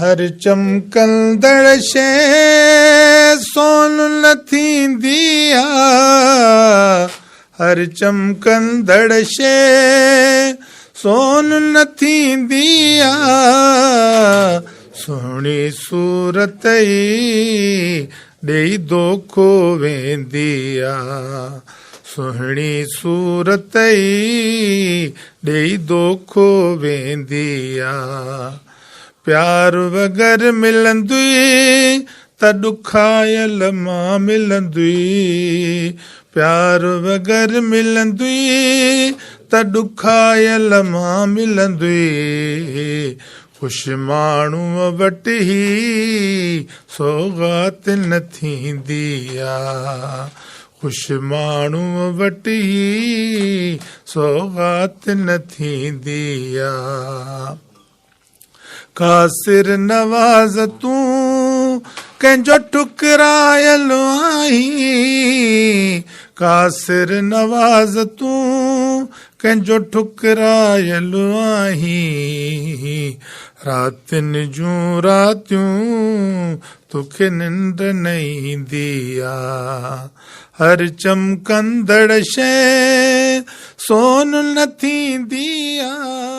هر چمڪندڙ شيء سون نه ٿيندي آ هر چمڪندڙ شيء سون نه ٿيندي آ سهڻي صورت ئي ڏيئي دوکو ويندي آ سهڻي صورت ئي ڏيئي دوکو ويندي آ پيار وگر ملندي ته ڏکايل مان ملندي پيار وگر ملندي ته ڏکايل مان ملندي خوش ماڻهوء وٽ هي سوغات نه ٿيندي آ خوش ماڻهوء وٽ هي سوغات نه ٿيندي آ. قاصر نواز تون ڪنهن جو ٺڪرايل آهين قاصر نواز تون ڪنهن جو ٺڪرايل آهين راتين جون راتيون توکي ننڊ نه ايندي آ هر چمڪندڙ شيء سون نه ٿيندي آ.